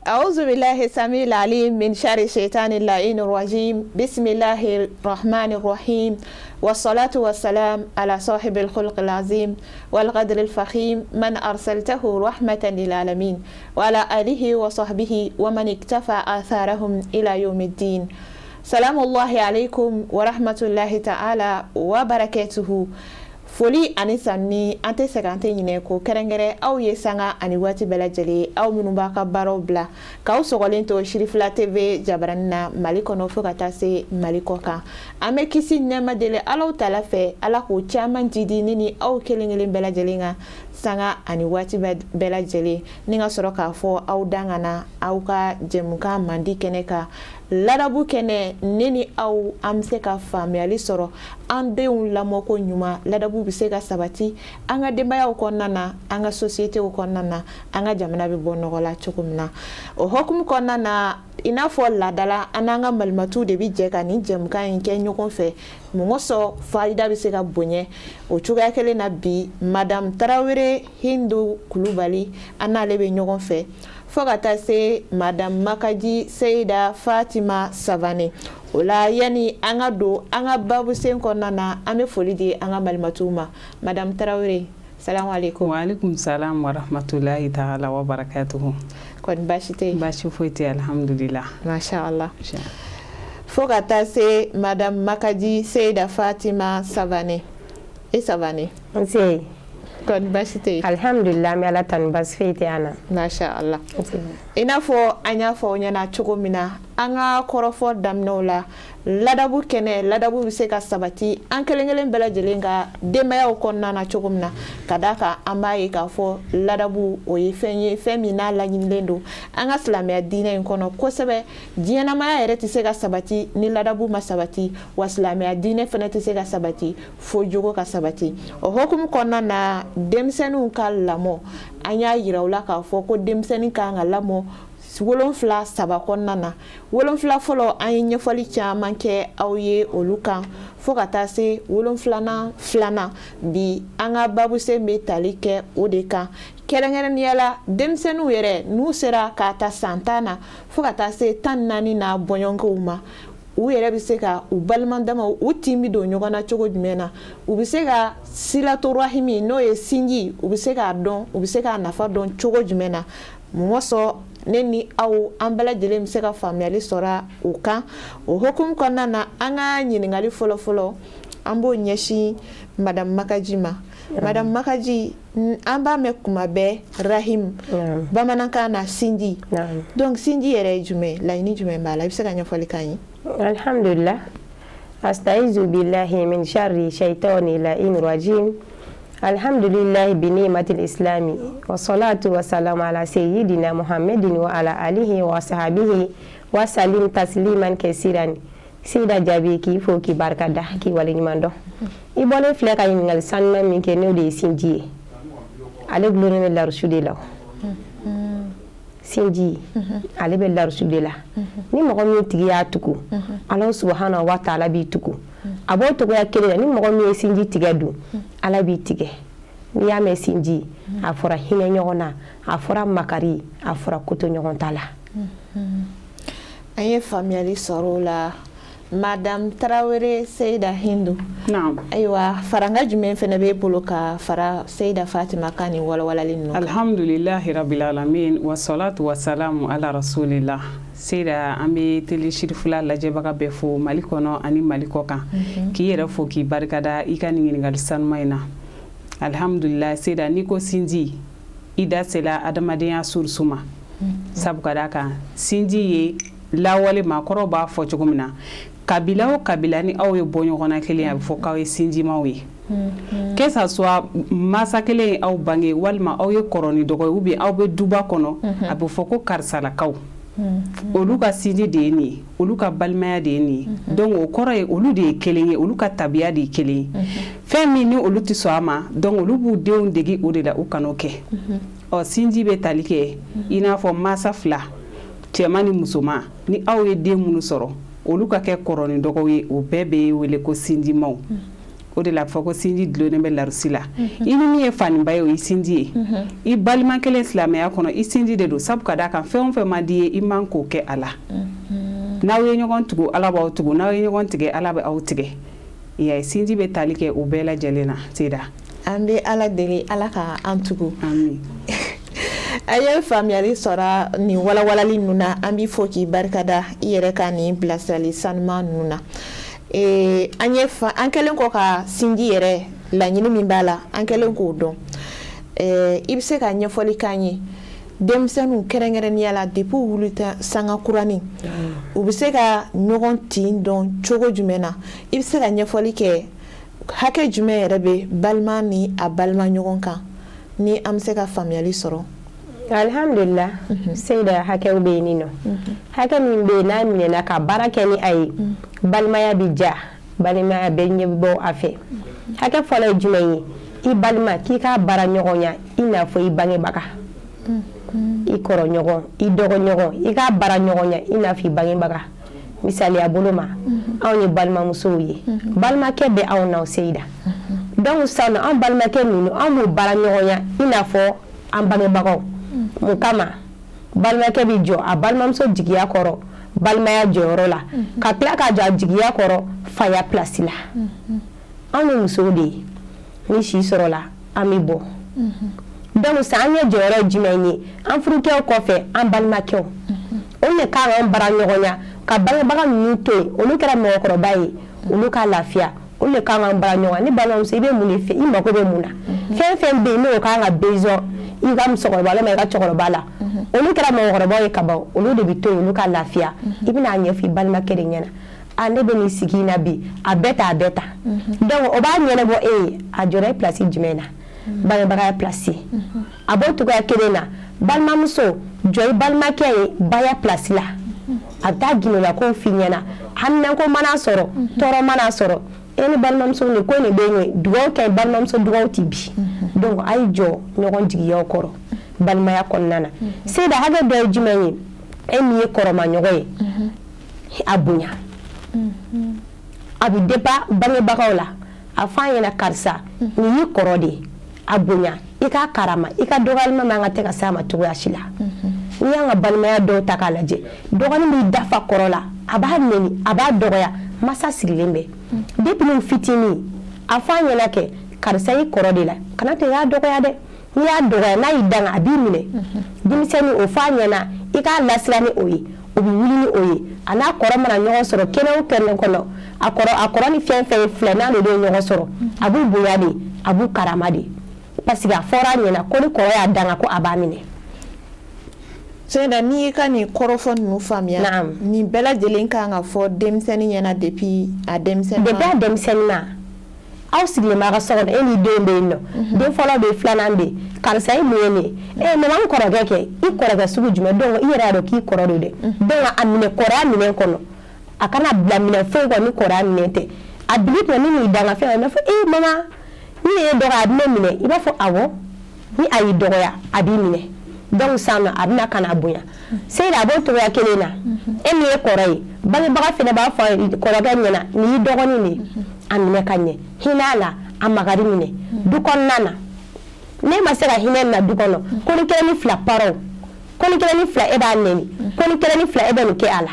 أعوذ بالله السميع العليم من شر الشيطان اللعين الرجيم. بسم الله الرحمن الرحيم، والصلاة والسلام على صاحب الخلق العظيم والقدر الفخيم من أرسلته رحمة للعالمين، وعلى آله وصحبه ومن اقتفى آثارهم إلى يوم الدين. سلام الله عليكم ورحمة الله تعالى وبركاته. Foli ani sanni, an tɛ sɛgɛn, an tɛ ɲinɛ ko kɛrɛnkɛrɛn aw ye sanga ani waati bɛɛ lajɛlen, aw minnu b'a ka baaraw bila k'aw sɔgɔlen to Sirifila TV jabaranin na Mali kɔnɔ fo ka taa se Mali kɔ kan. An bɛ kisi nɛɛma deli Alahu taala fɛ, Ala k'o caman jidi ne ni aw kelen kelen bɛɛ lajɛlen kan sanga ani waati bɛɛ lajɛlen. Ni ka sɔrɔ k'a fɔ aw dan ka na aw ka jɛmukan mandi kɛnɛ kan, ladabu kɛnɛ. Ne ni aw, an bɛ se ka faamuyali sɔrɔ an denw lamɔko ɲuman, ladabu bɛ se ka sabati an ka denbayaw kɔnɔna na, an ka sosiyete kɔnɔna na, an ka jamana bɛ bɔ nɔgɔ la cogo min na. O hukumu kɔnɔna na, i n'a fɔ laadala, an n'an ka malimatuw de bɛ jɛ ka nin jɛmukan in kɛ ɲɔgɔn fɛ. Mɔgɔ sɔn fayida bɛ se ka bonya o cogoya kelen na. Bi, Madame Tarawele Hindu Kulubali, an n'ale bɛ ɲɔgɔn fɛ, fo ka taa se Madame Makaji Seyida Fatima Savane. O la, yanni an ka don an ka babusen kɔnɔna na, an bɛ foli di an ka malimatuw ma. Madame Tarawele, salamu aleykum. Waaleykum salam wa rahmatulahi taala wa barakatuhu. Kɔni baasi tɛ yen? Baasi foyi tɛ, alhamdulillah. Masha Allah. Fo ka taa se Madame Makaji Seyida Fatima Savane, e Savane. Nse. Kɔni baasi tɛ yen? Alhamdulillah, an bɛ Ala tanu, baasi foyi tɛ an na. Masha Allah. I n'a fɔ an y'a fɔ aw ɲɛna cogo min na an ka kɔrɔfɔ daminɛw la, ladabu kɛnɛ, ladabu bɛ se ka sabati an kelen kelen bɛɛ lajɛlen ka denbayaw kɔnɔna na cogo min na, ka d'a kan an b'a ye k'a fɔ ladabu, o ye fɛn ye, fɛn min n'a laɲinilen don an ka silamɛya diinɛ in kɔnɔ kosɛbɛ. Diɲɛnamaya yɛrɛ tɛ se ka sabati ni ladabu ma sabati, wa silamɛya diinɛ fana tɛ se ka sabati fo jogo ka sabati. O hukumu kɔnɔna na, denmisɛnninw ka lamɔ, an y'a yira u la k'a fɔ ko denmisɛnnin kan ka lamɔ 73 kɔnɔna na. 7 fɔlɔ, an ye ɲɛfɔli caman kɛ aw ye olu kan, fo ka taa se wolonfilanan filanan. Bi, an ka babusen bɛ tali kɛ o de kan, kɛrɛnkɛrɛnnenya la denmisɛnninw yɛrɛ n'u sera k'a ta san 10 na fo ka taa se 14 na bɔɲɔgɔnkow ma, u yɛrɛ bɛ se ka u balima damaw, u tin bɛ don ɲɔgɔn na cogo jumɛn na, u bɛ se ka silatu rahimi, n'o ye sinji, u bɛ se k'a dɔn, u bɛ se k'a nafa dɔn cogo jumɛn na. Mɔgɔ sɔn ne ni aw, an bɛɛ lajɛlen bɛ se ka faamuyali sɔrɔ o kan. O hukumu kɔnɔna na, an ka ɲininkali fɔlɔfɔlɔ, an b'o ɲɛsin Madame Makaji ma. Madame Makaji, an b'a mɛn kuma bɛɛ rahim, bamanankan na sinji. Donc sinji yɛrɛ ye jumɛn, laɲini jumɛn b'a la? I bɛ se ka ɲɛfɔli k'an ye? Alhamdulillah. Astaizu billahi min sharri shaitani la'in rajim. Alhamdulillah bi ni'matil islami wa salatu wa salam ala sayyidina Muhammadin wa ala alihi wa sahbihi wa salim tasliman kasiran. Seyida Jaabi, k'i fo, k'i barika da, k'i waleɲuman dɔn. I bɔlen filɛ ka ɲininkali sanuman min kɛ, n'o de ye sinji ye, ale gulonnen bɛ larusu de la. Sinji, ale bɛ larusu de la. Ni mɔgɔ min tigi y'a tugu, Ala subahana wa taala b'i tugu. A b'o togoya kelen na, ni mɔgɔ min ye sinji tigɛ dun, Ala b'i tigɛ. N'i y'a mɛn sinji, a fɔra hinɛ ɲɔgɔn na, a fɔra makari, a fɔra koto ɲɔgɔn ta la. An ye faamuyali sɔrɔ o la. Madame Tarawele Seyida Hindu, ayiwa, faranga jumɛn fana b'e bolo ka fara Seyida Fatima kan nin walawalali ninnu kan? Alhamdulilahi rabbil alamin, wasalatu wasalamu ala rasulillah. Seyida, an bɛ Télé Sirifila lajɛbaga bɛɛ fo Mali kɔnɔ ani Mali kɔ kan, k'i yɛrɛ fo, k'i barikada i ka nin ɲininkali sanuma in na. Alhamdulillah. Seyida, n'i ko sinji, i da sela adamadenya source ma, sabu ka d'a kan sinji ye lawale maakɔrɔw b'a fɔ cogo min na, kabila o kabila ni aw ye bɔ ɲɔgɔn na kelen, a bɛ fɔ k'aw ye sinjimaw ye, que ça soit masa kelen ye aw bange walima aw ye kɔrɔ ni dɔgɔ ye, ou bien aw bɛ duba kɔnɔ, a bɛ fɔ ko karisalakaw, olu ka sinji de ye nin ye, olu ka balimaya de ye nin ye. Donc o kɔrɔ ye olu de ye kelen ye, olu ka tabiya de ye kelen ye. Fɛn min ni olu tɛ sɔn a ma, donc olu b'u denw degi o de la, u kan'o kɛ. Ɔ, sinji bɛ tali kɛ i n'a fɔ mansa fila, cɛman ni musoman, ni aw ye den minnu sɔrɔ, olu ka kɛ kɔrɔ ni dɔgɔw ye, o bɛɛ bɛ wele ko sinjimaw. O de la a fɔ ko sinji dulonnen bɛ larusi la. I ni min ye faniba ye, o ye sinji ye. I balima kelen silamɛya kɔnɔ, i sinji de don, sabu ka d'a kan fɛn o fɛn man di ye, i man k'o kɛ a la. N'aw ye ɲɔgɔn tugu, Ala b'aw tugu. N'aw ye ɲɔgɔn tigɛ, Ala bɛ aw tigɛ. I y'a ye, sinji bɛ tali kɛ o bɛɛ lajɛlen na, Seyida. An bɛ Ala deli, Ala ka an tugu. Amin. A ye faamuyali sɔrɔ nin walawalali ninnu na. An b'i fo k'i barikada i yɛrɛ ka nin bilasirali sanuman ninnu na. An ye fa an kɛlen kɔ ka sinji yɛrɛ laɲini min b'a la, an kɛlen k'o dɔn, i bɛ se ka ɲɛfɔli k'an ye denmisɛnninw kɛrɛnkɛrɛnnenya la, depuis u wulita sanga kuranin, u bɛ se ka ɲɔgɔn tin dɔn cogo jumɛn na? I bɛ se ka ɲɛfɔli kɛ hakɛ jumɛn yɛrɛ bɛ balima ni a balima ɲɔgɔn kan, ni an bɛ se ka faamuyali sɔrɔ? Alhamdulillah, Seyida, hakɛw bɛ yen nɔ. Hakɛ min bɛ yen n'a minɛna ka baara kɛ ni a ye, balimaya bɛ ja, balimaya bɛ ɲɛ bɔ a fɛ. Hakɛ fɔlɔ ye jumɛn ye? I balima, k'i k'a baara ɲɔgɔnya i n'a fɔ i bangebaga, i kɔrɔɲɔgɔn, i dɔgɔɲɔgɔn, i k'a baara ɲɔgɔnya i n'a fɔ i bangebaga. Misaliya bolo ma, anw ye balimamusow ye, balimakɛ bɛ anw na, Seyida. Donc sisan anw balimakɛ ninnu, anw b'u baara ɲɔgɔnya i n'a fɔ an bangebagaw. Mun kama? Balimakɛ bɛ jɔ a balimamuso jigiya kɔrɔ balimaya jɔyɔrɔ la, ka tila ka jɔ a jigiya kɔrɔ faya place la. Anw ye musow de ye, ni si sɔrɔla, an bɛ bɔ. Donc sisan an ye jɔyɔrɔ ye jumɛn ye? An furukɛw kɔfɛ, an balimakɛw, olu de kan k'an baara ɲɔgɔnya ka bangebaga ninnu to yen. Olu kɛra mɔgɔkɔrɔba ye, olu ka lafiya, olu de kan k'an baara ɲɔgɔn. Ni balimamuso, i bɛ mun de fɛ? I mako bɛ mun na? Fɛn fɛn bɛ yen n'o kan ka besoin i ka musokɔrɔba walima i ka cɛkɔrɔba la, olu kɛra mɔgɔkɔrɔbaw ye kaban, olu de bɛ to yen, olu ka lafiya. I bɛna ɲɛfɔ i balimakɛ de ɲɛna: a ne bɛ nin sigi in na bi, a bɛɛ ta, a bɛɛ ta. Donc o b'a ɲɛnabɔ e ye. A jɔra e place jumɛn na? Bangebagaya place. A b'o cogoya kelen na, balimamuso, jɔ i balimakɛ ye baya place la. A bɛ taa gindola kow f'i ɲɛna, haminanko mana sɔrɔ, tɔɔrɔ mana sɔrɔ, e ni balimamuso, nin ko nin bɛ yen, dugawu kɛ balimamuso, dugawu ti bi. Donc a ye jɔ ɲɔgɔn jigiyaw kɔrɔ balimaya kɔnɔna na. Seyida, hakɛ dɔ ye jumɛn ye? E min ye kɔrɔmaɲɔgɔn ye, a bonya. A bɛ dépend bangebagaw la. A fɔ a ɲɛna: karisa, nin y'i kɔrɔ de ye, a bonya, i k'a karama, i ka dɔgɔyalima man ka tɛ ka s'a ma cogoya si la. N'i y'an ka balimaya dɔw ta k'a lajɛ, dɔgɔnin b'i dafa kɔrɔ la, a b'a neni, a b'a dɔgɔya, masa sigilen bɛ. Depuis n'u fitinin, a fɔ a ɲɛna kɛ: karisa, i kɔrɔ de la, kana to i y'a dɔgɔya dɛ. N'i y'a dɔgɔya, n'a y'i danga, a b'i minɛ. Denmisɛnnin, o fɔ a ɲɛna, i k'a lasiran ni o ye, o bɛ wuli ni o ye. A n'a kɔrɔ mana ɲɔgɔn sɔrɔ kɛnɛ o kɛnɛ kɔnɔ, a kɔrɔ ni fɛn fɛn ye filɛ, n'ale de ye ɲɔgɔn sɔrɔ, a b'u bonya de, a b'u karama de, parce que a fɔra a ɲɛna ko ni kɔrɔ y'a danga, ko a b'a minɛ. Seyida, n'i y'i ka nin kɔrɔfɔ ninnu faamuya, nin bɛɛ lajɛlen kan ka fɔ denmisɛnnin ɲɛna depuis a denmisɛnnin. Depuis a denmisɛnnin ma. Aw sigilen b'a ka so kɔnɔ, e n'i denw bɛ yen nɔ, den fɔlɔ bɛ yen, filanan bɛ yen. Karisa, ye mun ye nin ye? E mama, n kɔrɔkɛ kɛ. I kɔrɔkɛ sugu jumɛn? Donc i yɛrɛ y'a dɔn k'i kɔrɔ don dɛ. Donc a minɛ kɔrɔya minɛn kɔnɔ, a kana bila minɛ foyi kɔnɔ ni kɔrɔya minɛn tɛ. A bil'i kunna ni m'i danga fɛn, a b'a fɔ: ee mama, ni ye dɔgɔya, a bɛ ne minɛ. I b'a fɔ awɔ, ni a y'i dɔgɔya, a b'i minɛ. Donc sisan nɔ, a bɛna ka na bonya. Seyida, a b'o cogoya kelen na, e min ye kɔrɔ ye, bangebaga fana b'a fɔ kɔrɔkɛ ɲɛna: nin y'i dɔgɔnin de ye, a minɛ ka ɲɛ, hinɛ a la, a makari minɛ du kɔnɔna na. Ne ma se ka hinɛ na du kɔnɔ, ko ni kelen ni fila parɔ, ko ni kelen ni fila e b'a nɛni, ko ni kelen ni fila e bɛ nin kɛ a la,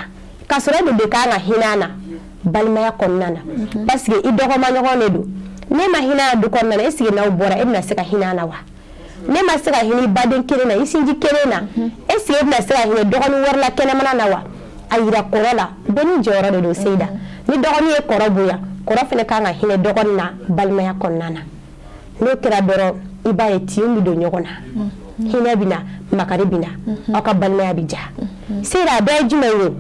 k'a sɔrɔ e de kan ka hinɛ a na balimaya kɔnɔna na, parce que i dɔgɔma ɲɔgɔn de don. Ne ma hinɛ a du kɔnɔna na, est ce que n'aw bɔra, e bɛna se ka hinɛ a la wa? Ne ma se ka hinɛ i baden kelen na, i sinji kelen na, est ce que e bɛna se ka hinɛ dɔgɔnin wɛrɛ la kɛnɛmana na wa? A yira kɔrɔ la, bɛɛ ni jɔyɔrɔ de don. Seyida, ni dɔgɔnin ye kɔrɔ bonya, kɔrɔ fana kan ka hinɛ dɔgɔnin na balimaya kɔnɔna na. N'o kɛra dɔrɔn, i b'a ye tin bɛ don ɲɔgɔn na, hinɛ bɛ na, makari bɛ na, aw ka balimaya bɛ ja. Seyida, a dɔ ye jumɛn ye?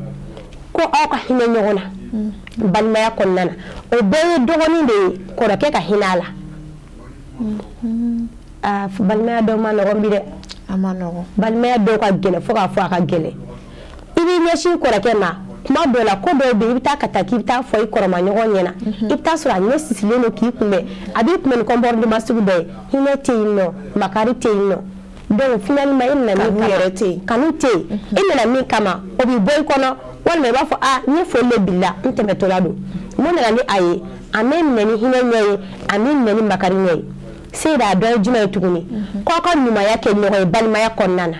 Ko aw ka hinɛ ɲɔgɔn na balimaya kɔnɔna na. O bɛɛ ye dɔgɔnin de ye kɔrɔkɛ ka hinɛ a la. Aa, balimaya dɔw ma nɔgɔn bi dɛ. A ma nɔgɔn. Balimaya dɔw ka gɛlɛn fo k'a fɔ a ka gɛlɛn. I b'i ɲɛsin kɔrɔkɛ ma kuma dɔw la, ko dɔw bɛ yen, i bɛ taa ka taa k'i bɛ taa fɔ i kɔrɔmaɲɔgɔn ɲɛna, i bɛ taa sɔrɔ a ɲɛ sisilen don k'i kunbɛn, a b'i kunbɛn ni comportement sugu dɔ ye. Hinɛ tɛ yen nɔ, makari tɛ yen nɔ. Donc finalement, e nana min Kanu kama, yɛrɛ tɛ yen. Kanu tɛ yen. E nana min kama, o bɛ bɔ i kɔnɔ, walima i b'a fɔ a n ye foli de bila, n tɛmɛtɔla don. Mun nana ni a ye? A m'e minɛ ni hinɛ ɲɛ ye, a m'i minɛ ni makari ɲɛ ye. Seyida, a dɔ ye jumɛn ye tuguni? K'aw ka ɲumanya kɛ ɲɔgɔn ye balimaya kɔnɔna na.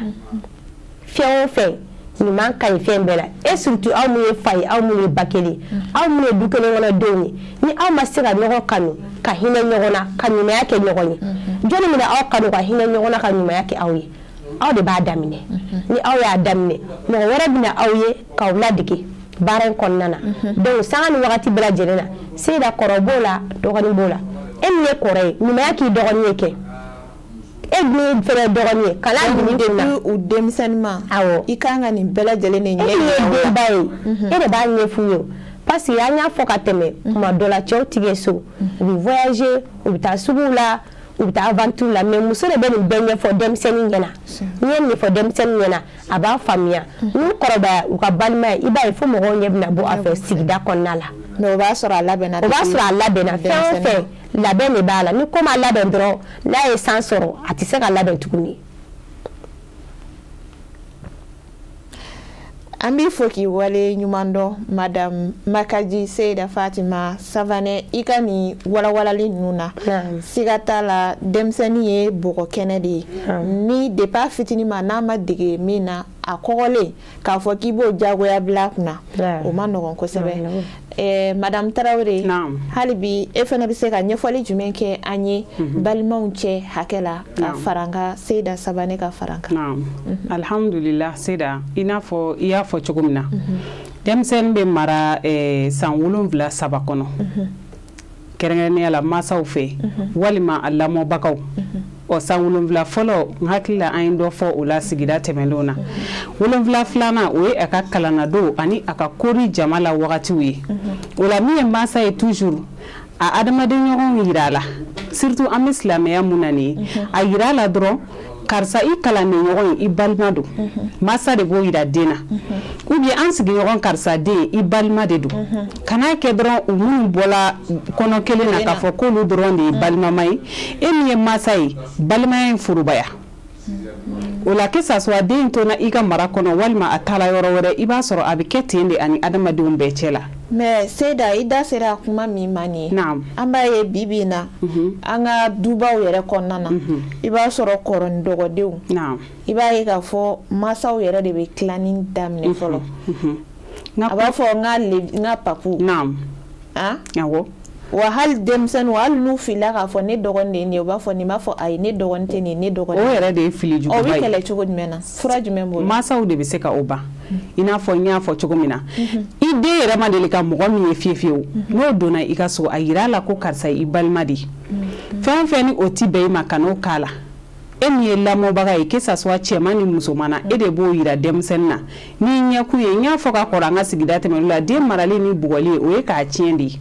Fɛn o fɛn ɲuman ka ɲi fɛn bɛɛ la, et surtout aw minnu ye fa ye, aw minnu ye ba kelen, aw minnu ye du kelen kɔnɔ denw ye, ni aw ma se ka ɲɔgɔn kanu, ka hinɛ ɲɔgɔn na, ka ɲumanya kɛ ɲɔgɔn ye, jɔnni bɛna aw kanu, ka hinɛ ɲɔgɔn na, ka ɲumanya kɛ aw ye? Aw de b'a daminɛ. Ni aw y'a daminɛ, mɔgɔ wɛrɛ bɛna aw ye k'aw ladege baara in kɔnɔna na. Donc sanga ni wagati bɛɛ lajɛlen na, Seyida, kɔrɔ b'o la, dɔgɔnin b'o la. E min ye kɔrɔ ye, ɲumanya k'i dɔgɔnin ye kɛ. E min fɛnɛ ye dɔgɔnin ye, kana bin i kunna. Depuis u denmisɛnnin ma, Awɔ. i kan ka nin bɛɛ lajɛlen de E ɲɛ min ye yira u la. denba ye, e de b'a ɲɛf'u ye o. Parce que an y'a fɔ ka tɛmɛ, kuma dɔ la cɛw tigɛ so, u bɛ voyager, u bɛ taa suguw la, u bɛ taa aventure la, mais muso de bɛ nin bɛɛ ɲɛfɔ denmisɛnnin ɲɛna. N'i ye nin fɔ denmisɛnnin ɲɛna, a b'a faamuya. N'u kɔrɔbaya, u ka balimaya, i b'a ye fo mɔgɔw ɲɛ bɛna bɔ a fɛ sigida kɔnɔna la. Mais o b'a sɔrɔ a labɛnna. O b'a sɔrɔ a labɛnna. Fɛn o fɛn, labɛn de b'a la. Ni ko ma labɛn dɔrɔn, n'a ye san sɔrɔ, a tɛ se ka labɛn tuguni. An b'i fo k'i wale ɲuman dɔn, Madame Makaji Seyida Fatima Savanɛ, i ka nin walawalali ninnu na. Siga t'a la, denmisɛnnin ye bɔgɔ kɛnɛ de ye. Ni depuis a fitinin ma, n'a ma dege min na, a kɔgɔlen k'a fɔ k'i b'o jagoya bila a kunna, o ma nɔgɔn kosɛbɛ. Madame Tarawele, hali bi e fana bɛ se ka ɲɛfɔli jumɛn kɛ an ye balimaw cɛ hakɛ la, ka fara n ka Seyida Sabanɛ ka fara n kan? Alhamdulillah, Seyida, i n'a fɔ i y'a fɔ cogo min na, denmisɛnnin bɛ mara san 7 3 kɔnɔ, kɛrɛnkɛrɛnnenya la mansaw fɛ walima a lamɔbagaw. Ɔ, san 7 fɔlɔ, n hakili la an ye dɔ fɔ o la sigida tɛmɛnlenw na. 7 filanan, o ye a ka kalannadon ani a ka kori jama la wagatiw ye. O la, min ye mansa ye, toujours a adamaden ɲɔgɔnw yira a la, surtout an bɛ silamɛya mun na nin ye, a yira a la dɔrɔn karisa i kalanden ɲɔgɔn ye, i balima don. Mansa de b'o yira den na, ou bien an sigiɲɔgɔn karisa den, i balima de don. Kan'a kɛ dɔrɔn u minnu bɔla kɔnɔ kelen na, k'a fɔ k'olu dɔrɔn de ye balimama ye. E min ye mansa ye, balimaya in forobaya. O la, que ça soit den tonna i ka mara kɔnɔ walima a taara yɔrɔ wɛrɛ, i b'a sɔrɔ a bɛ kɛ ten de ani adamadenw bɛɛ cɛ la. Mais Seyida, i da sera kuma min ma nin ye, an b'a ye bi bi in na, an ka dubaw yɛrɛ kɔnɔna na, i b'a sɔrɔ kɔrɔ ni dɔgɔdenw, i b'a ye k'a fɔ mansaw yɛrɛ de bɛ tilanni daminɛ fɔlɔ. A b'a fɔ n ka papu. Awɔ. Wa hali denmisɛnninw, hali n'u filila k'a fɔ ne dɔgɔnin de ye nin ye, u b'a fɔ nin b'a fɔ ayi, ne dɔgɔnin tɛ nin, ne dɔgɔnin. O yɛrɛ de ye fili juguba ye. O ye. bɛ kɛlɛ cogo jumɛn na? Fura jumɛn b'o la? Mansaw de bɛ se ka o ban. I n'a fɔ n y'a fɔ cogo min na, i den yɛrɛ ma deli ka mɔgɔ min ye fiye fiyewu, n'o donna i ka so, a yira a la ko karisa i balima de ye. Fɛn o fɛn ni o ti bɛn i ma, kan'o k'a la. E min ye lamɔbaga ye, que ça soit cɛman ni musoman na, e de b'o yira denmisɛnnin na n'i ɲɛkun ye. N y'a fɔ ka kɔrɔ an ka sigida tɛmɛnw la, den marali ni bugɔli, o ye k'a tiɲɛ de ye,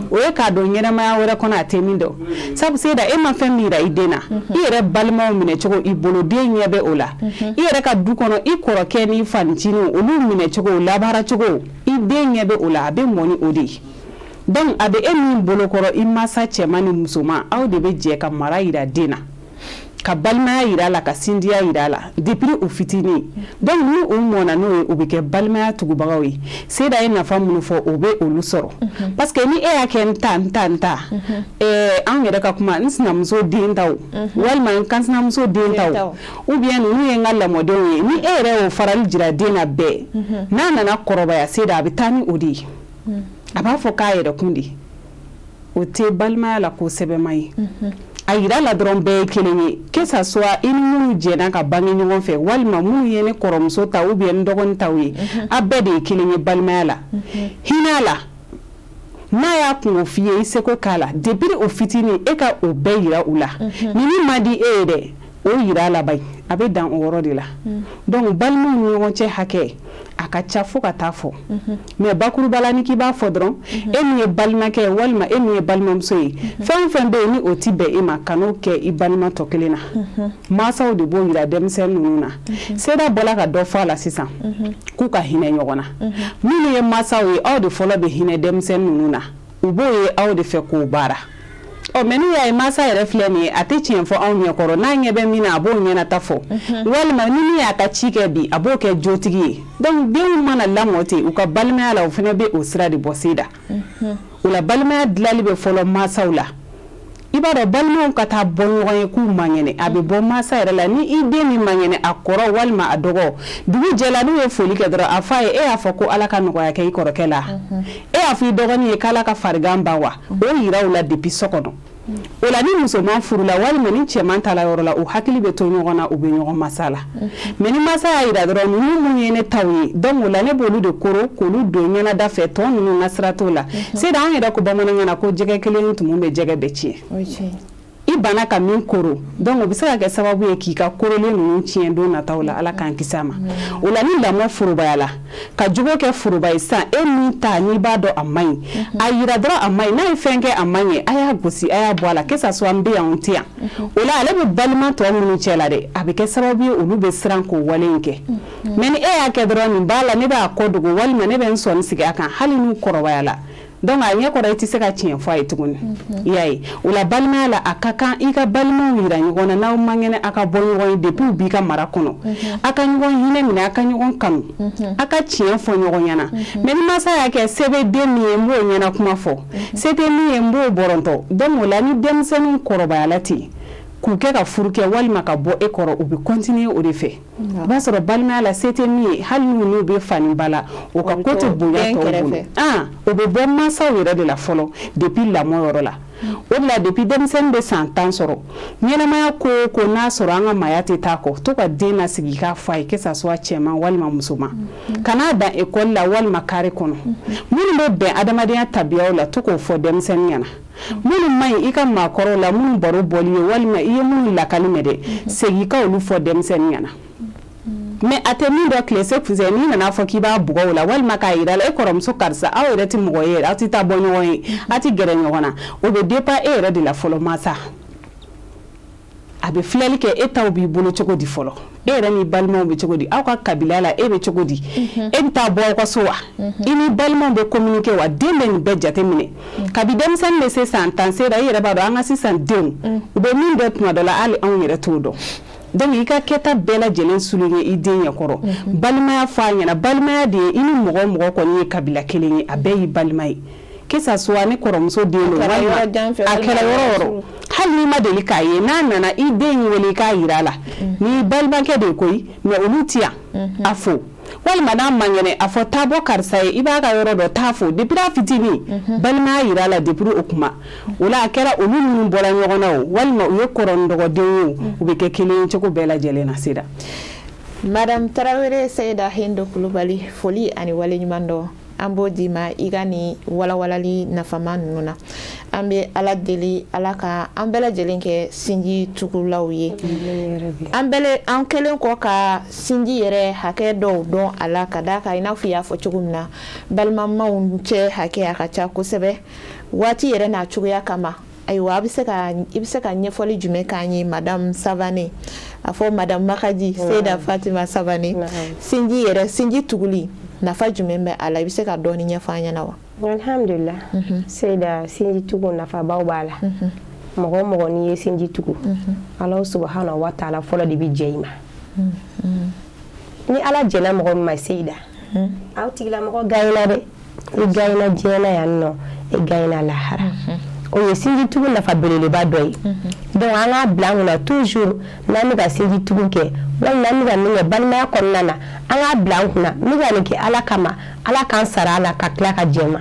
o ye k'a dɔn ɲɛnamaya wɛrɛ kɔnɔ a tɛ min dɔn. Sabu Seyida, e ma fɛn min yira i den na, i yɛrɛ balimaw minɛ cogo i bolo, den ɲɛ bɛ o la. I yɛrɛ ka du kɔnɔ, i kɔrɔkɛ n'i fanicinin, olu minɛ cogo, labaara cogo, i den ɲɛ bɛ o la, a bɛ mɔ ni o de ye. Donc a bɛ e min bolo kɔrɔ, i mansa cɛman ni musoman, aw de bɛ jɛ ka mara yira den na, ka balimaya yira a la, ka sindiya yira a la depuis u fitinin. Donc ni u mɔna n'o ye, u bɛ kɛ balimaya tugubagaw ye. Seyida ye nafa minnu fɔ, o bɛ olu sɔrɔ, parce que ni e y'a kɛ n ta, n ta, n ta, anw yɛrɛ ka kuma, n sinamuso den taw walima n kansinamuso den taw, ou bien ninnu ye n ka lamɔdenw ye, ni e yɛrɛ y'o farali jira den na bɛɛ, n'a nana kɔrɔbaya, Seyida, a bɛ taa ni o de ye. A b'a fɔ k'a yɛrɛ kun de o tɛ balimaya la ko sɛbɛma ye. A yira la dɔrɔn bɛɛ ye kelen ye, que ça soit i ni minnu jɛnna ka bange ɲɔgɔn fɛ walima minnu ye ne kɔrɔmuso ta ou bien n dɔgɔnin taw ye, a bɛɛ de ye kelen ye balimaya la. Hinɛ la, n'a y'a kungo f'i ye, i seko k'a la depuis o fitinin. E ka o bɛɛ yira u la. Ni min man di e ye dɛ, o yira a la bayi, a bɛ dan o yɔrɔ de la. Donc balimaw ni ɲɔgɔn cɛ hakɛ a ka ca fo ka taa fɔ, mais bakuruba la, ni k'i b'a fɔ dɔrɔn, e min ye balimakɛ ye walima e min ye balimamuso ye, fɛn o fɛn bɛ yen ni o ti bɛn e ma, kan'o kɛ i balima tɔ kelen na. Mansaw de b'o yira denmisɛnnin ninnu na. Seyida bɔla ka dɔ fɔ a la sisan k'u ka hinɛ ɲɔgɔn na. Minnu ye mansaw ye, aw de fɔlɔ bɛ hinɛ denmisɛnnin ninnu na. U b'o ye aw de fɛ k'o baara. Ɔ, mais n'u y'a ye mansa yɛrɛ filɛ nin ye, a tɛ tiɲɛ fɔ anw ɲɛkɔrɔ, n'a ɲɛ bɛ min na, a b'o ɲɛnata fɔ, walima ni min y'a ka ci kɛ bi, a b'o kɛ jotigi ye. Donc denw mana lamɔ ten u ka balimaya la, o fana bɛ o sira de bɔ seda. O la, balimaya dilali bɛ fɔlɔ mansaw la. I b'a dɔn, balimaw ka taa bɔ ɲɔgɔn ye k'u man kɛnɛ, a bɛ bɔ mansa yɛrɛ la. Ni i den min man kɛnɛ, a kɔrɔ walima a dɔgɔ, dugu jɛla, n'u ye foli kɛ dɔrɔn, a fɔ a ye: "E y'a fɔ ko Ala ka nɔgɔya kɛ i kɔrɔkɛ la? E y'a fɔ i dɔgɔnin ye k'Ala ka farigan ban wa?" O yira u la depuis so kɔnɔ. O la, ni musoman furula walima ni cɛman taara yɔrɔ la, u hakili bɛ to ɲɔgɔn na, u bɛ ɲɔgɔn masa la. Mais ni masa y'a yira dɔrɔn, ninnu mun ye ne taw ye, donc o la ne b'olu de koro k'olu don ɲɛnada fɛ, tɔ ninnu ka sira t'o la. Seda, an yɛrɛ ko bamanankan na ko jɛgɛ kelen tumu bɛ jɛgɛ bɛɛ tiɲɛ. I banna ka min koro, donc o bɛ se ka kɛ sababu ye k'i ka korolen ninnu tiɲɛ don nataw la. Ala k'an kisi a ma. O la, ni lamɔ forobayala ka jogo kɛ foroba ye sisan, e min ta n'i b'a dɔn a man ɲi, a yira dɔrɔn a man ɲi. N'a ye fɛn kɛ a man ɲi, a y'a gosi, a y'a bɔ a la, que ça soit n bɛ yan, n tɛ yan. O la, ale bɛ balima tɔ minnu cɛ la dɛ, a bɛ kɛ sababu ye olu bɛ siran k'o wale in kɛ. Mais ni e y'a kɛ dɔrɔn, nin b'a la, ne b'a kɔ dogo, walima ne bɛ n sɔnni sigi a kan, hali n'u kɔrɔbayala, donc a ɲɛ kɔrɔ, i tɛ se ka tiɲɛ fɔ a ye tuguni. I y'a ye, o la, balimaya la, a ka kan i ka balimaw yira ɲɔgɔn na. N'aw man kɛnɛ, a ka bɔ ɲɔgɔn ye depuis u b'i ka mara kɔnɔ. A ka ɲɔgɔn hinɛ minɛ, a ka ɲɔgɔn kanu, a ka tiɲɛ fɔ ɲɔgɔn ɲɛna. Mais ni mansa y'a kɛ, se bɛ den min ye, n b'o ɲɛna kuma fɔ, se tɛ min ye, n b'o bɔrɔntɔ, donc o la, ni denmisɛnninw kɔrɔbayala ten k'u kɛ ka furu kɛ walima ka bɔ e kɔrɔ, u bɛ continuer o de fɛ. I b'a sɔrɔ balimaya la, se tɛ min ye, hali n'u n'u bɛ fani ba la, o ka ko tɛ bonya tɔw bolo. O bɛ bɔ mansaw yɛrɛ de la fɔlɔ depuis lamɔ yɔrɔ la. O de la, depuis denmisɛnnin bɛ san 10 sɔrɔ, ɲɛnamaya ko o ko n'a sɔrɔ an ka maaya tɛ taa kɔ, to ka den lasigi k'a fɔ a ye, que ça soit cɛman walima musoman, kan'a dan école la walima carré kɔnɔ. Minnu bɛ bɛn adamadenya tabiyaw la, to k'o fɔ denmisɛnnin ɲɛna. Minnu man ɲi i ka maakɔrɔw la, minnu baro bɔli ye walima i ye minnu lakali mɛn dɛ, segin i ka olu fɔ denmisɛnnin ɲɛna. Mais a tɛ min dɔn tile se fusɛ, n'i nana fɔ k'i b'a bugɔ o la walima k'a yira la, e kɔrɔmuso karisa, aw yɛrɛ tɛ mɔgɔ ye yɛrɛ, aw tɛ taa bɔ ɲɔgɔn ye, aw tɛ gɛrɛ ɲɔgɔn na, o bɛ dépend e yɛrɛ de la fɔlɔ. Mansa, a bɛ filɛli kɛ e taw b'i bolo cogo di fɔlɔ, e yɛrɛ ni balimaw bɛ cogo di, aw ka kabila la e bɛ cogo di, e bɛ taa bɔ aw ka so wa, i ni balimaw bɛ communiquer wa? Den bɛ nin bɛɛ jateminɛ kabi denmisɛnnin bɛ se san 10. Sera, i yɛrɛ b'a dɔn, an ka sisan denw, u bɛ min dɔn tuma dɔ la, hali anw yɛrɛ t'o dɔn. Donc i ka kɛta bɛɛ lajɛlen souligner i den ɲɛkɔrɔ. Balimaya fɔ a ɲɛna. Balimaya de ye i ni mɔgɔ o mɔgɔ kɔni ye kabila kelen ye, a bɛɛ y'i balima ye, que ça soit ne kɔrɔmuso den don walima a kɛra yɔrɔ o yɔrɔ, hali n'i ma deli k'a ye, n'a nana, i den wele i k'a yira a la n'i balimakɛ de ye koyi. Mais olu ti yan, a fo, walima n'a man kɛnɛ, a fɔ taa bɔ karisa ye, i b'a ka yɔrɔ dɔn, taa fo. Depuis a fitinin, balimaya yira a la depuis o kuma. O la, a kɛra olu minnu bɔra ɲɔgɔn na o, walima u ye kɔrɔ ni dɔgɔden ye o, u bɛ kɛ kelen ye cogo bɛɛ lajɛlen na, Sira. Madame Tarawele Seyida Hindo Kulubali, foli ani waleɲuman dɔn an b'o d'i ma i ka nin walawalali nafama ninnu na. An bɛ Ala deli, Ala ka an bɛɛ lajɛlen kɛ sinji tugulaw ye. An bɛɛ, an kɛlen kɔ ka sinji yɛrɛ hakɛ dɔw dɔn a la, ka d'a kan i n'a fɔ i y'a fɔ cogo min na, balimamaw cɛ hakɛ a ka ca kosɛbɛ waati yɛrɛ n'a cogoya kama. Ayiwa, a bɛ se ka i bɛ se ka ɲɛfɔli jumɛn k'an ye, Madame Savane, a fɔ Madame Makaji Seyida Fatima Savane, sinji yɛrɛ, sinji tuguli nafa jumɛn bɛ a la? I bɛ se ka dɔɔni ɲɛfɔ an ɲɛna wa? Alhamdulillah, Seyida, sinji tugu nafabaw b'a la. Mɔgɔ o mɔgɔ n'i ye sinji tugu, Ala subahana wa taala fɔlɔ de bɛ jɛ i ma. Ni Ala jɛnna mɔgɔ min ma, Seyida, aw tigilamɔgɔ gagnera dɛ. I gagnera diɲɛ na yan nɔ, i gagnera lahara. O ye sinji tugu nafa belebeleba dɔ ye. Donc an k'a bila an kunna toujours, n'an bɛ ka sinji tugu kɛ walima n'an bɛ ka min kɛ balimaya kɔnɔna na, an k'a bila an kunna, n bɛ ka nin kɛ Ala kama, Ala k'an sara a la ka tila ka jɛ n ma.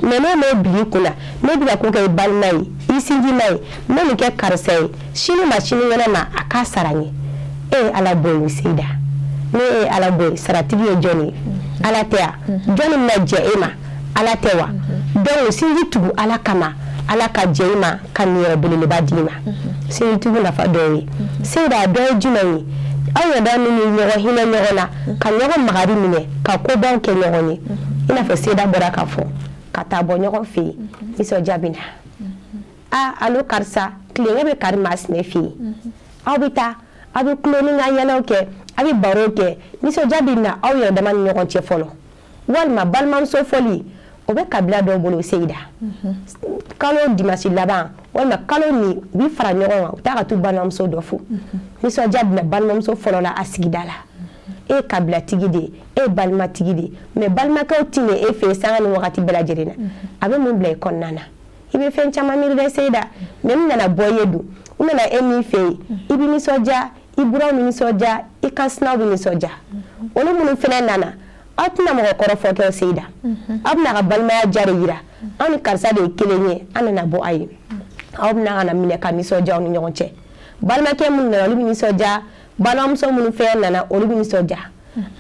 Mais n'o m'o bila i kunna, ne bɛ ka ko kɛ i balima ye, i sinjima ye, n bɛ nin kɛ karisa ye, sini ma sinikɛnɛ ma a k'a sara n ye. E ye Ala bɔ yen, Seyida, ne ye Ala bɔ yen, saratigi ye jɔn ye? Ala tɛ yan? Jɔnni bɛna jɛ e ma? Ala tɛ wa? Donc sinji tugu Ala kama, Ala ka jɛ i ma ka niyɔrɔ belebeleba d'i ma. Sinji tugu nafa dɔw ye, Seyida, a dɔ ye jumɛn ye? Aw yɛrɛ minnu ɲɔgɔn hinɛ ɲɔgɔn na, ka ɲɔgɔn magari minɛ, ka kobaw kɛ ɲɔgɔn ye, i n'a fɔ Seyida bɔra k'a fɔ, ka taa bɔ ɲɔgɔn fɛ yen, nisɔndiya bɛ na. Aa, alo karisa, tilenkɛ bɛ kari maa sinɛ fɛ yen, aw bɛ taa, aw bɛ tulon ni ka yɛlɛw kɛ, aw bɛ baro kɛ, nisɔndiya bɛ na aw yɛrɛ dama ni ɲɔgɔn cɛ fɔlɔ. Walima balimamuso fɔli, o bɛ kabila dɔw bolo, Seyida, kalo dimanche laban. Walima kalo nin, u bɛ fara ɲɔgɔn kan, u bɛ taa ka t'u balimamuso dɔ fo. Nisɔndiya bɛna balimamuso fɔlɔ la a sigida la. E ye kabilatigi de ye, e ye balimatigi de ye, mais balimakɛw tɛ na e fɛ yen sanga ni wagati bɛɛ lajɛlen na. A bɛ mun bila i kɔnɔna na? I bɛ fɛn caman miiri dɛ, Seyida. Mais n nana bɔ i ye dun, u nana e min fɛ yen, i bɛ nisɔndiya, i buranw bɛ nisɔndiya, i kansinaw bɛ nisɔndiya. Olu minnu fana nana, aw tɛna mɔgɔ kɔrɔfɔ kɛ, Seyida. Aw bɛna ka balimaya diya de yira: anw ni karisa de ye kelen ye, an nana bɔ a ye. Aw bɛna ka na minɛ ka nisɔndiya aw ni ɲɔgɔn cɛ. Balimakɛ minnu nana, olu bɛ nisɔndiya. Balimamuso minnu fɛnɛ nana, olu bɛ nisɔndiya.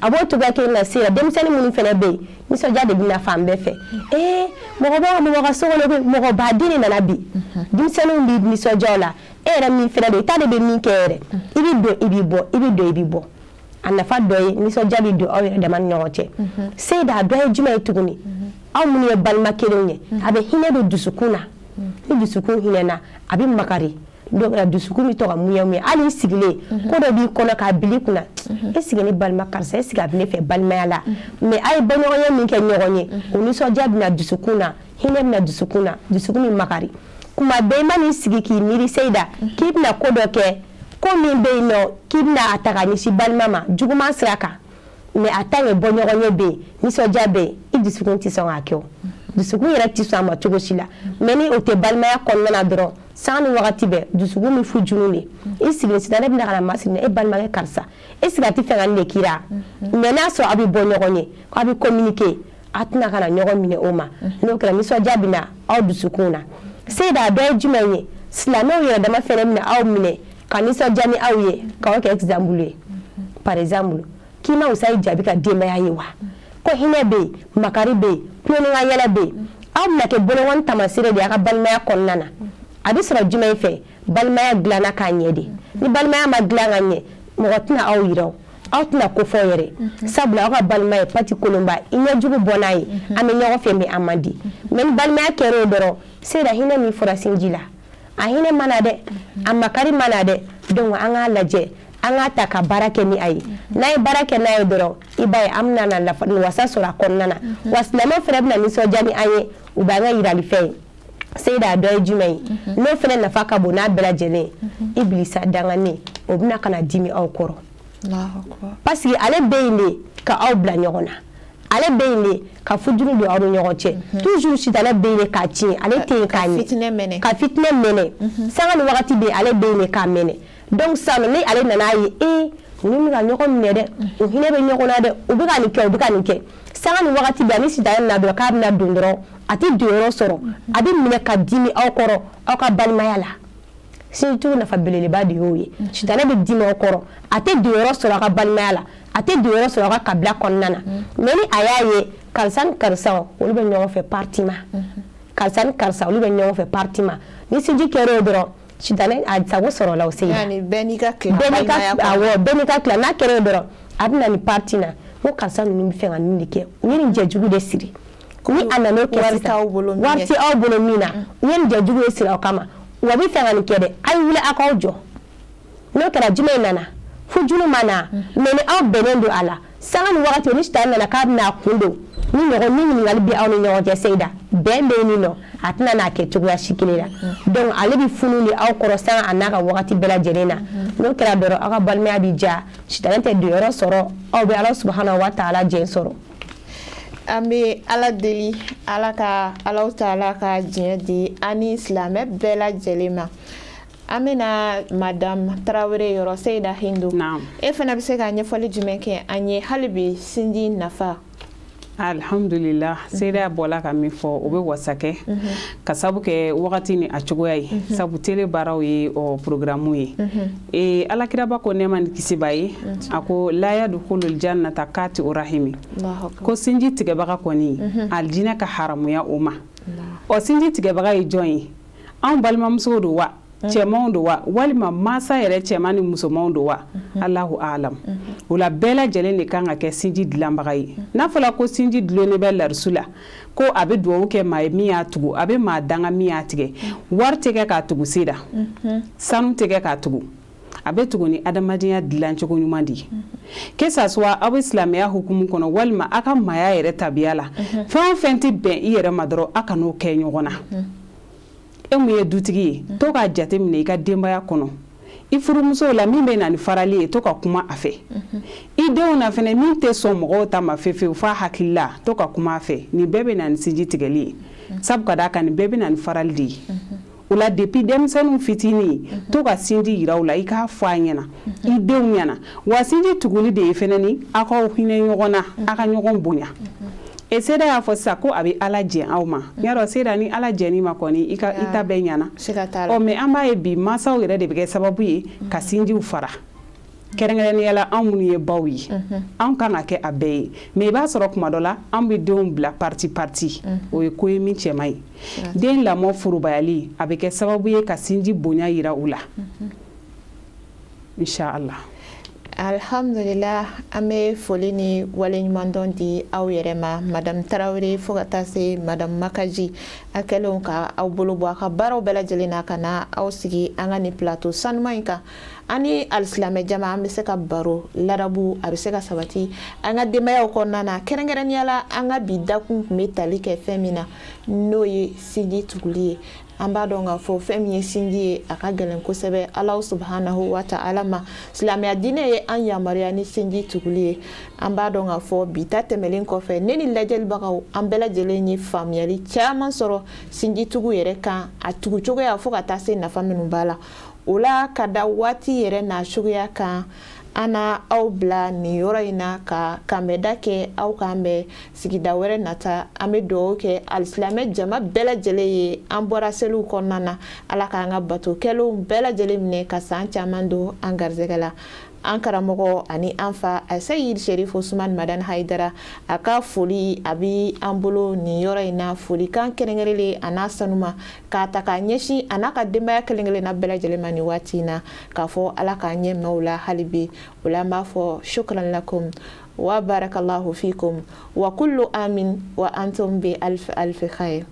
A b'o cogoya kelen na, Seyida. Denmisɛnnin minnu fɛnɛ bɛ yen, nisɔndiya de bɛ na fan bɛɛ fɛ. Ee, mɔgɔ b'a mɔgɔ ka so kɔnɔ koyi, mɔgɔ baden de nana bi. Denmisɛnninw bɛ nisɔndiya o la. E yɛrɛ min fɛnɛ don, i t'a dɔn i bɛ min kɛ yɛrɛ. I bɛ don, i bɛ bɔ, i bɛ don, i bɛ bɔ. A nafa dɔ ye, nisɔndiya bɛ don aw yɛrɛ dama ni ɲɔgɔn cɛ. Seyida, a dɔ ye jumɛn ye tuguni? Aw minnu ye balima kelenw ye, a bɛ hinɛ don dusukun na. Ni dusukun hinɛna, a bɛ makari. Donc dusukun bɛ to ka muɲɛ muɲɛ. Hali i sigilen, ko dɔ b'i kɔnɔ k'a bila i kunna: est ce que ne balima karisa, est ce que a bɛ ne fɛ balimaya la? Mais a ye bɔɲɔgɔnya min kɛ ɲɔgɔn ye, o nisɔndiya bɛ na dusukun na, hinɛ bɛ na dusukun na, dusukun bɛ makari. Kuma bɛɛ i man'i sigi k'i miiri, Seyida, k'i bɛna ko dɔ kɛ, ko min bɛ yen nɔ k'i bɛna a ta ka ɲɛsin balima ma juguman sira kan, mais a ta ye bɔɲɔgɔn ye bɛ yen, nisɔndiya bɛ yen, i dusukun tɛ sɔn k'a kɛ. O dusukun yɛrɛ tɛ sɔn a ma cogo si la. Mais ni o tɛ balimaya kɔnɔna na dɔrɔn, sanga ni wagati bɛɛ dusukun bɛ fu junu de. I sigilen sisan, ne bɛna ka na masiri e balimakɛ karisa, est ce que a tɛ fɛ ka nin de k'i la? Mais n'a sɔrɔ aw bɛ bɔ ɲɔgɔn ye, k'aw bɛ communiquer, a tɛna ka na ɲɔgɔn minɛ o ma. N'o kɛra, nisɔndiya bɛ na aw dusukun na. Seyida, a dɔ ye jumɛn ye? Silamɛw yɛrɛ dama fɛnɛ bɛna aw minɛ ka nisɔndiya ni aw ye, k'aw kɛ exemple ye. Par exemple, k'i ma wusa i jaabi ka denbaya ye wa, ko hinɛ bɛ yen, makari bɛ yen, tulon ka yɛlɛ bɛ yen. Aw bɛna kɛ bolokɔni taamasere de ye a ka balimaya kɔnɔna na. A bɛ sɔrɔ jumɛn fɛ? Balimaya dilanna k'a ɲɛ de. Ni balimaya ma dilan ka ɲɛ, mɔgɔ tɛna aw yira, o aw tɛna ko fɔ yɛrɛ, sabula aw ka balimaya ye pati kolonba, i ɲɛjugu bɔ n'a ye, an bɛ ɲɔgɔn fɛ, mais an man di. Mais ni balimaya kɛra o dɔrɔn, Seyida, hinɛ min fɔra sinji la, a hinɛ ma na dɛ, a makari ma na dɛ. Donc an k'a lajɛ, an k'a ta ka baara kɛ ni a ye. N'a ye baara kɛ n'a ye dɔrɔn, i b'a ye an bɛna na wasa sɔrɔ a kɔnɔna na. Wa silamɛw fana bɛna nisɔndiya ni an ye, u b'an ka yirali fɛn ye. Seyida, a dɔ ye jumɛn ye n'o fana nafa ka bon n'a bɛɛ lajɛlen ye? Ibilisa danganen, o bɛna ka na dimi aw kɔrɔ, parce que ale bɛ yen de ka aw bila ɲɔgɔn na. Ale bɛ yen de ka fujuru don aw ni ɲɔgɔn cɛ. Toujours sitanɛ bɛ yen de k'a tiɲɛ, ale tɛ yen k'a ɲɛ, ka fitinɛ mɛnɛ. Sanga ni wagati bɛ, ale bɛ yen de k'a mɛnɛ. Donc sisan, ni ale nana ye: ee, ninnu bɛ ka ɲɔgɔn minɛ dɛ, u hinɛ bɛ ɲɔgɔn na dɛ, u bɛ ka nin kɛ, u bɛ ka nin kɛ. Sanga ni wagati bɛɛ, ni sitanɛ nana dɔrɔn k'a bɛna don dɔrɔn, a tɛ don yɔrɔ sɔrɔ, a bɛ minɛ ka dimi aw kɔrɔ, aw ka balimaya la. Sinjitugu nafa belebeleba de y'o ye. Sitanɛ bɛ dimi aw kɔrɔ, a tɛ don yɔrɔ sɔrɔ aw ka balimaya la, a tɛ don yɔrɔ sɔrɔ aw ka kabila kɔnɔna na. Mais ni a y'a ye karisa ni karisa, olu bɛ ɲɔgɔn fɛ parti ma, karisa ni karisa, olu bɛ ɲɔgɔn fɛ parti ma, ni sinji kɛra o dɔrɔn, sitanɛ a sago sɔrɔla o. Seyida, bɛɛ n'i ka tila. Awɔ, bɛɛ n'i ka tila. N'a kɛra o dɔrɔn, a bɛ na ni parti na ko karisa ninnu bɛ fɛ ka nin de kɛ, u ye nin jɛjugu de siri. Ni a nana o kɛ sisan, wari tɛ aw bolo min na, u ye nin jɛjugu de siri aw kama, wa bɛ fɛ ka nin kɛ dɛ, a ye wuli aw k'aw jɔ. N'o kɛra, jumɛn nana? Fujunu ma na. Mais ni aw bɛnnen don a la, sanga ni wagati, ni sitanɛ nana k'a bɛna a kun don ni ɲɔgɔn ni ɲininkali bɛ aw ni ɲɔgɔn cɛ, Seyida, bɛn bɛ yen nɔ, a tɛna n'a kɛ cogoya si kelen la. Donc ale bɛ funu de aw kɔrɔ sanga a n'a ka wagati bɛɛ lajɛlen na. N'o kɛra dɔrɔn, aw ka balimaya bɛ diya, sitanɛ tɛ don yɔrɔ sɔrɔ, aw bɛ Ala subahana wa taala jɛn sɔrɔ. An bɛ Ala deli, Ala ka Ala taala ka diɲɛ di an ni silamɛ bɛɛ lajɛlen ma. An bɛna Madame Tarawele yɔrɔ. Seyida Hindu, e fana bɛ se ka ɲɛfɔli jumɛn kɛ an ye hali bi sinji nafa? Alhamdulillah, Seyida bɔla ka min fɔ, o bɛ wasa kɛ ka sabu kɛ wagati ni a cogoya ye, sabu télé baaraw ye ɔ programme ye. Ee, Alakiraba ko, nɛɛma ni kisi b'a ye, a ko: la yadkhulul jannata kati rahimi. Ko sinji tigɛbaga kɔni, alijinɛ ka haramuya o ma. Ɔ, sinji tigɛbaga ye jɔn ye? Anw balimamusow don wa, cɛmanw don wa, walima mansa yɛrɛ cɛman ni musomanw don wa? Allahu alam. O la, bɛɛ lajɛlen de kan ka kɛ sinji dilanbaga ye. N'a fɔra ko sinji dulonnen bɛ larisu la, ko a bɛ dugawu kɛ maa ye min y'a tugu, a bɛ maa danga min y'a tigɛ. Wari tɛ kɛ k'a tugu sida, sanu tɛ kɛ k'a tugu, a bɛ tugu ni adamadenya dilancogo ɲuman de ye. Que ça soit aw bɛ silamɛya hukumu kɔnɔ, walima aw ka maaya yɛrɛ tabiya la, fɛn o fɛn tɛ bɛn i yɛrɛ ma dɔrɔn, aw kan'o kɛ ɲɔgɔn na. E mun ye dutigi ye, to k'a jateminɛ i ka denbaya kɔnɔ, i furumusow la, min bɛ na ni farali ye, to ka kuma a fɛ. I denw na fɛnɛ, min tɛ sɔn mɔgɔw ta ma fefewu f'a hakili la, to ka kuma a fɛ. Nin bɛɛ bɛ na ni sinji tigɛli ye, sabu ka d'a kan nin bɛɛ bɛ na ni farali de ye. O la, depuis denmisɛnninw fitinin, to ka sinji yira u la, i k'a fɔ a ɲɛna, i denw ɲɛna. Wa sinji tuguli de ye fɛnɛ ni aw k'aw hinɛ ɲɔgɔn na, aw ka ɲɔgɔn bonya. E Seda y'a fɔ sisan ko a bɛ Ala jɛn aw ma. Y'a dɔn Seda, ni Ala jɛn'i ma kɔni, i ka i ta bɛɛ ɲɛna. Siga t'a la. Ɔ, mais an b'a ye bi, mansaw yɛrɛ de bɛ kɛ sababu ye ka sinjiw fara, kɛrɛnkɛrɛnnenya la anw minnu ye baw ye. Anw kan ka kɛ a bɛɛ ye, mais i b'a sɔrɔ tuma dɔ la, an bɛ denw bila parti parti. O ye ko ye min cɛ man ɲi. Den lamɔ forobayali, a bɛ kɛ sababu ye ka sinji bonya yira u la, inshallah. Alhamdulillah, an bɛ foli ni waleɲumandɔn di aw yɛrɛ ma, Madame Tarawele, fo ka taa se Madame Makaji. A kɛlen ka aw bolo bɔ a ka baaraw bɛɛ lajɛlen na ka na aw sigi an ka nin plateau sanuman in kan, an ni alisilamɛ jama, an bɛ se ka baro ladabu, a bɛ se ka sabati an ka denbayaw kɔnɔna na. Kɛrɛnkɛrɛnnenya la, an ka bi dakun tun bɛ tali kɛ fɛn min na, n'o ye sinji tuguli ye. An b'a dɔn k'a fɔ fɛn min ye sinji ye, a ka gɛlɛn kosɛbɛ Ala subhanahu wa ta'ala ma. Silamɛya diinɛ ye an yamaruya ni sinji tuguli ye. An b'a dɔn k'a fɔ bi ta tɛmɛlen kɔfɛ, ne ni lajɛlibagaw, an bɛɛ lajɛlen ye faamuyali caman sɔrɔ sinji tugu yɛrɛ kan, a tugu cogoya, fo ka taa se nafa minnu b'a la. O la, ka da waati yɛrɛ n'a cogoya kan, an na aw bila nin yɔrɔ in na ka kanbɛda kɛ. Aw k'an bɛn sigida wɛrɛ nata. An bɛ dugawu kɛ alisilamɛ jama bɛɛ lajɛlen ye. An bɔra seliw kɔnɔna na, Ala k'an ka bato kɛlenw bɛɛ lajɛlen minɛ ka san caman don an garijɛgɛ la. An karamɔgɔ ani an fa Aseyid Sherif Usman Madani Hayidara, a ka foli a bɛ an bolo nin yɔrɔ in na, folikan kɛrɛnkɛrɛnlen a n'a sanuma k'a ta k'a ɲɛsin a n'a ka denbaya kelen kelenna bɛɛ lajɛlen ma nin waati in na, k'a fɔ Ala k'an ɲɛ maaw la hali bi. O la, an b'a fɔ shukran lakum wa barakallahu fikum wa kullu amin wa antum bi alf alf khair.